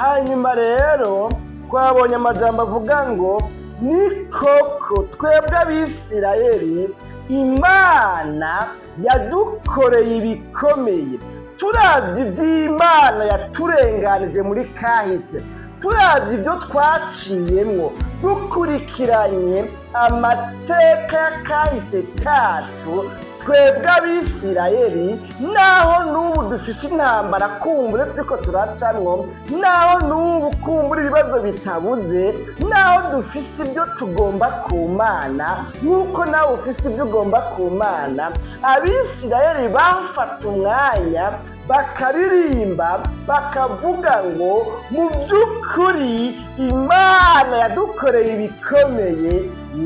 Hanyuma rero twabonye amajambo avuga ngo ni koko twebwe Abisirayeli Imana yadukoreye ibikomeye. Turavye ivy'Imana yaturenganije muri kahise, turavye ibyo twaciyemwo, dukurikiranye amateka ya kahise kacu, twebwe Abisirayeli, naho n'ubu dufise intambara kumbure turiko turacamwo, naho n'ubu kumbura ibibazo bitabuze, naho dufise ibyo tugomba ku Mana nk'uko nawe ufise ibyo ugomba ku Mana, Abisirayeli bafata umwanya bakaririmba, bakavuga ngo mu by'ukuri Imana yadukoreye ibikomeye,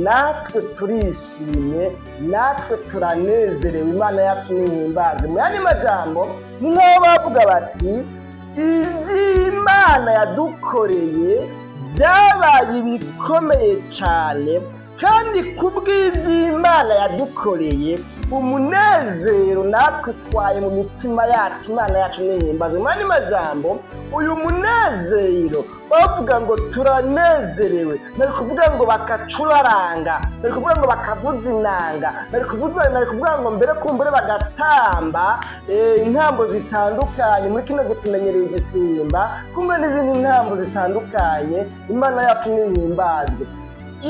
natwe turishimye, natwe turanezerewe, Imana yacu nihimbaze. Mu yandi majambo, ni nk'aho bavuga bati iby'Imana yadukoreye byabaye ibikomeye cyane, kandi kubw'iby'Imana yadukoreye umunezero natwe twaye mu mitima yacu, Imana yacu nihimbaze. Mu yandi majambo, uyu munezero bavuga ngo turanezerewe, bari kuvuga ngo bakacuraranga, bari kuvuga ngo bakavuza inanga, bari kuvuga ngo mbere kumbure bagatamba intambo zitandukanye. Muri kino gihe tumenyereye igisimba, kumbe n'izindi ntambo zitandukanye. Imana yacu nihimbazwe.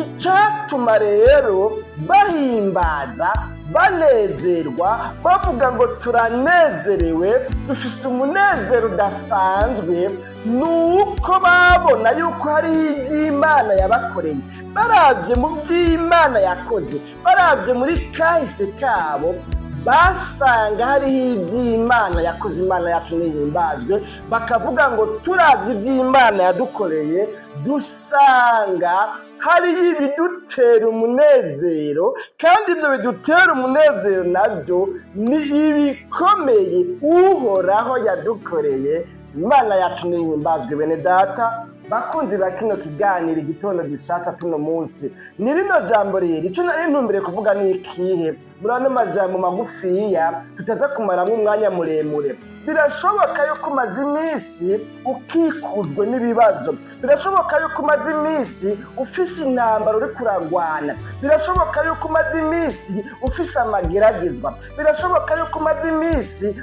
Icyatuma rero bahimbaza, banezerwa, bavuga ngo turanezerewe, dufise umunezero udasanzwe, ni uko babona yuko hariho iby'Imana yabakoreye. Barabye mu by'Imana yakoze, barabye muri kahise kabo, basanga hariho iby'Imana yakoze. Imana yacu nihimbazwe. Bakavuga ngo turabye iby'Imana yadukoreye, dusanga hariho ibidutera umunezero, kandi ibyo bidutera umunezero nabyo ni ibikomeye Uhoraho yadukoreye. Imana yacu nihimbazwe. Bene Data bakunzi ba kino kiganiro Igitondo Gishasha, tuno munsi ni rino jambo rero. Ico nari ntumbere kuvuga ni ikihe muri ano majambo magufiya tutaza kumaramwo umwanya muremure? Birashoboka yuko umaze iminsi ukikujwe n'ibibazo, birashoboka yuko umaze iminsi ufise intambara uriko uragwana, birashoboka yuko umaze iminsi ufise amageragezwa, birashoboka yuko umaze iminsi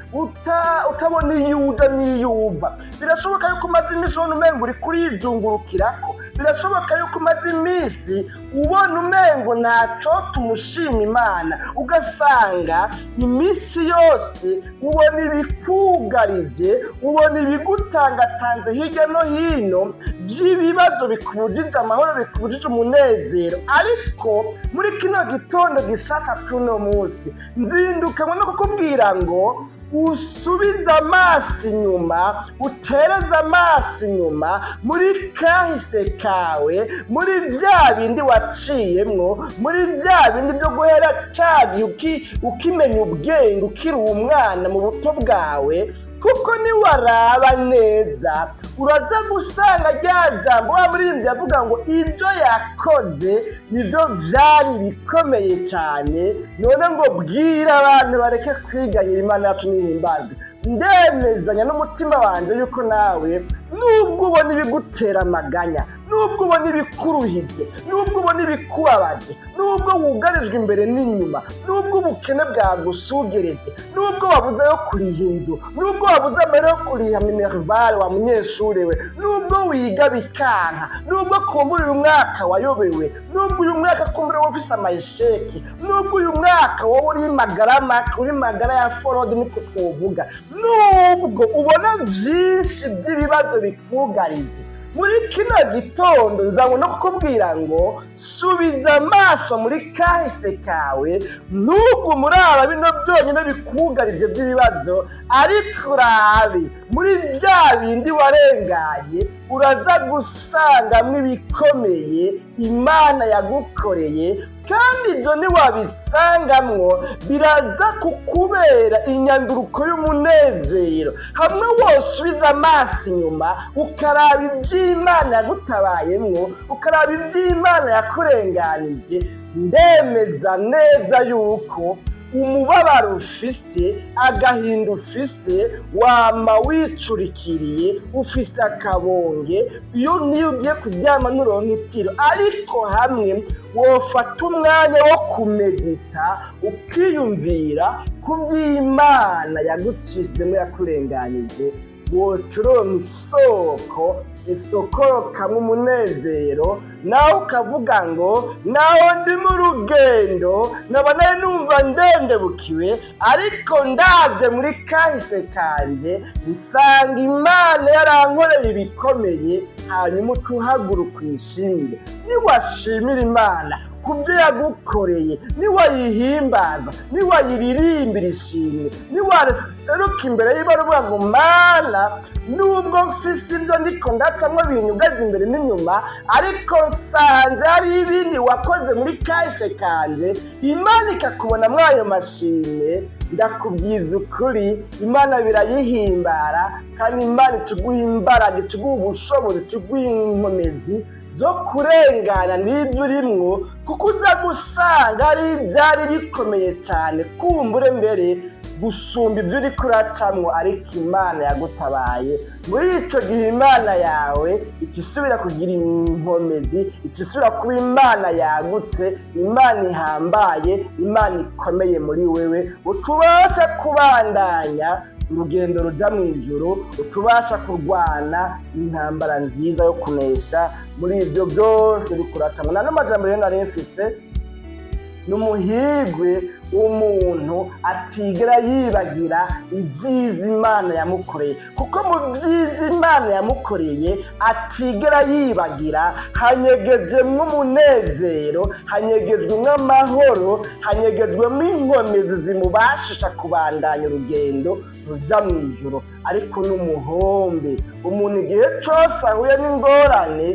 utabona iyo uja n'iyo uva, birashoboka yuko umaze iminsi ubona umengo uri kurizungurukirako, birashoboka yuko umaze iminsi ubona umengo ntaco tumushima Imana, ugasanga iminsi yose ubona ibikugarije, ubona ibigutangatanze hirya no hino by'ibibazo bikubujije amahoro, bikubujije umunezero. Ariko muri kino gitondo gishasha tuno munsi, nzindukanwe no kukubwira ngo usubize amaso inyuma, utereze amaso inyuma muri kahise kawe, muri bya bindi waciyemwo, muri bya bindi byo guhera ca gihe ukimenya ubwenge, ukiri umwana mu buto bwawe, kuko niwaraba neza uraza gusanga rya jambo wa muririmbyi avuga ngo ibyo yakoze nibyo byari bikomeye cyane, none ngo bwira abantu bareke kwiganyira. Imana yacu nihimbazwe. Ndemezanya n'umutima wanjye yuko nawe, nubwo ubona ibigutera amaganya, nubwo ubona ibikuruhije, nubwo ubona ibikubabaje, nubwo wugarijwe imbere n'inyuma, nubwo ubukene bwagusugereje, nubwo wabuze yo kuriha inzu, nubwo wabuze amahera yo kuriha minerval wa munyeshuri we, nubwo wiga bikanka, nubwo kumbura uyu mwaka wayobewe, nubwo uyu mwaka kumbura wowe ufise ama échecs, nubwo uyu mwaka wowe uri magara make, uri magara ya fraude niko twovuga, nubwo ubona byinshi by'ibibazo bikugarije, muri kino gitondo nzanywe no kukubwira ngo subiza amaso muri kahise kawe, ntugume uraba bino byonyine bikugarije by'ibibazo, ariko urabe muri bya bindi warenganye, uraza gusangamo ibikomeye Imana yagukoreye, kandi ibyo ntiwabisangamwo biraza kukubera inyanduruko y'umunezero. Hamwe wosubiza amaso inyuma ukaraba iby'Imana yagutabayemwo, ukaraba iby'Imana yakurenganije, ndemeza neza yuko Umubabaro ufise, agahinda ufise, wama wicurikiriye, ufise akabonge, iyo niyo ugiye kuryama nuronka itiro. Ariko hamwe wofata umwanya wo kumedita, ukiyumvira ku vy'Imana yagucishijemo, yakurenganije, woca uronka isoko isokorokamwo umunezero, nawe ukavuga ngo: "Naho ndi mu rugendo, nkaba nari numva ndendebukiwe, ariko ndabye muri kahise kanje nsanga Imana yarankoreye ibikomeye." Hanyuma uca uhaguruka uyishimire. Niwashimira Imana ku byo yagukoreye, niwayihimbaza, niwayiririmbira ishimwe, niwaseruka imbere y'ibara uvuga ngo: "Mana, nubwo mfise ibyo ndiko ndacamwo binyugaje imbere n'inyuma, ariko nsanze hari ibindi wakoze muri kahise kanje," Imana ikakubona muri ayo mashimwe, ndakubwiza ukuri, Imana birayihimbara, kandi Imana ituguha imbaraga, ituguha ubushobozi, ituguha inkomezi zo kurengana n'ibyo urimwo, kuko uza gusanga ari ibyari bikomeye cyane kumbure mbere gusumba ibyo uriko uracamwo, ariko Imana yagutabaye. Muri ico gihe Imana yawe itisubira kugira inkomezi, itisubira kuba Imana yagutse, Imana ihambaye, Imana ikomeye muri wewe, utubasha kubandanya urugendo ruja mu ijuru, utubasha kurwana intambara nziza yo kunesha muri ibyo byose uriko uracamwo. Nano majambo rero nari mfise: ni umuhigwe umuntu atigera yibagira ibyiza Imana yamukoreye, kuko mu byiza Imana yamukoreye atigera yibagira hanyegejemwo umunezero, hanyegejwemwo amahoro, hanyegejwemwo inkomezi zimubashisha kubandanya urugendo ruja mu ijuru. Ariko n'umuhombe umuntu igihe cose ahuye n'ingorane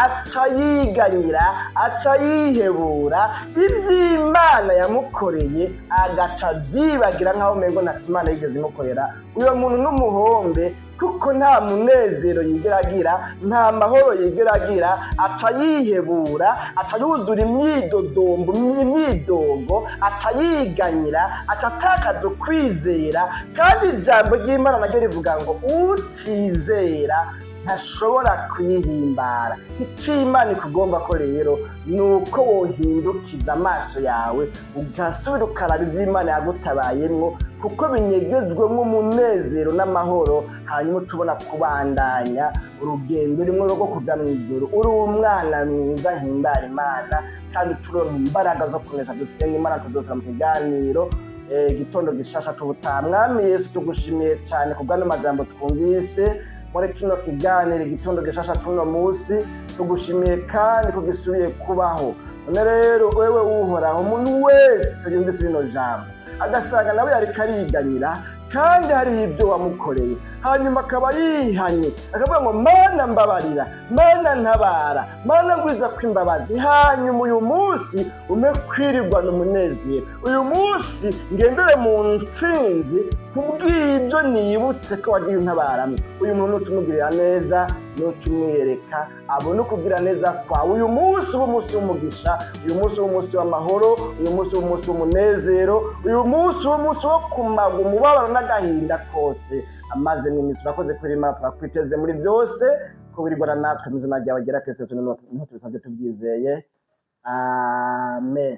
aca yiganyira, aca yihebura, iby'Imana yamukoreye agaca abyibagira nk'aho umengo nta Imana yigeze imukorera. Uyo muntu n'umuhombe, kuko nta munezero yigera agira, nta mahoro yigera agira, aca yihebura, aca yuzura imyidodombo, imyidogo, aca yiganyira, aca atakaza ukwizera. Kandi ijambo ry'Imana naryo rivuga ngo: "Utizera ntashobora kuyihimbara." Icyo Imana ikugomba ko rero ni uko wohindukiza amaso yawe, ugasubira ukaraba ibyo Imana yagutabayemwo, kuko binyegejwemo umunezero n'amahoro, hanyuma tubona kubandanya urugendo rimwe rwo kuja mu ijuru uri umwana mwiza himbara Imana, kandi turonka imbaraga zo kunesha. Dusenga Imana, tuzosura mu kiganiro Igitondo Gishasha c'ubutaha. Mwami Yesu, tugushimiye cyane ku bw'ano majambo twumvise muri kino kiganiro Igitondo Gishasha c'uno munsi. Tugushimiye kandi ko gisubiye kubaho. None rero, wewe Uhoraho, umuntu wese yumvise rino jambo agasanga nawe yariko ariganyira kandi hariho ibyo wamukoreye, hanyuma akaba yihanye, akavuga ngo: "Mana mbabarira, Mana ntabara, Mana ngwiza kw'imbabazi, hanyuma uyu munsi umpe kwirirwana umunezero, uyu munsi ngendere mu ntsinzi kubw'ibyo nibutse ko wagiye untabaramwo." Uyu muntu nutumugirira neza, nutumwiyereka, abone ukugira neza kwawe. Uyu munsi uba umunsi w'umugisha, uyu munsi uba umunsi w'amahoro, uyu munsi uba umunsi w'umunezero, uyu munsi uba umunsi wo kumaga umubabaro n'agahinda kose amaze n'iminsi. Urakoze kuri Imana, turakwiteze muri byose ko wirigwana natwe. Mu izina ryawe ryera Kristo niho tubisabye tubyizeye, amen.